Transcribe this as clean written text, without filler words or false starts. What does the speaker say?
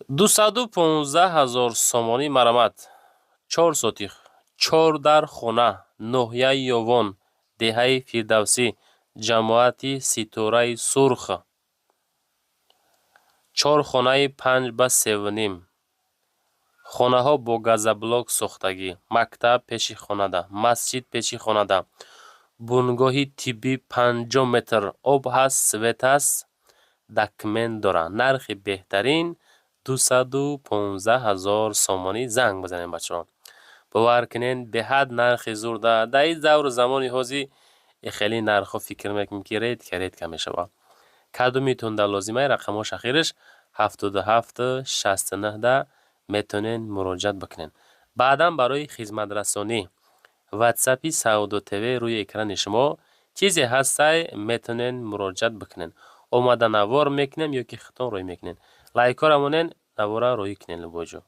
215 000 сомонӣ марамат. 4 сотих, чор дар хона, ноҳияи Ёвон, деҳаи Фирдавсӣ, ҷамоати Ситораи Сурх. Чор хонаи 5 ба 3,5. Хонаҳо бо газоблок сохтагӣ, мактаб пеши хонада, масҷид пеши хонада, бунгоҳи тиббӣ 50 метр, об ҳаст, свет ҳаст, документ дорад. Нархи беҳтарин 215 000 сомонӣ. Занг бизанем, бачаҳо. Бовар кунед, беҳад нархи зурда. Дар ин давру замони ҳозир хеле нархҳо, фикр мекунем, ки редко, редко мешавад. Кадомитонда лозимай, рақамҳош ахираш 77 69-да метавонед муроҷиат бикунед. Баъдан барои хизматрасонӣ Ватсапи Савдо ТВ рӯи экрани шумо чизе ҳастай, метавонед муроҷиат бикунед. Омада навор мекунем ё ки худтон рӯй мекунед. Лайкҳоро монед, навора рӯй кунед любой ҷо.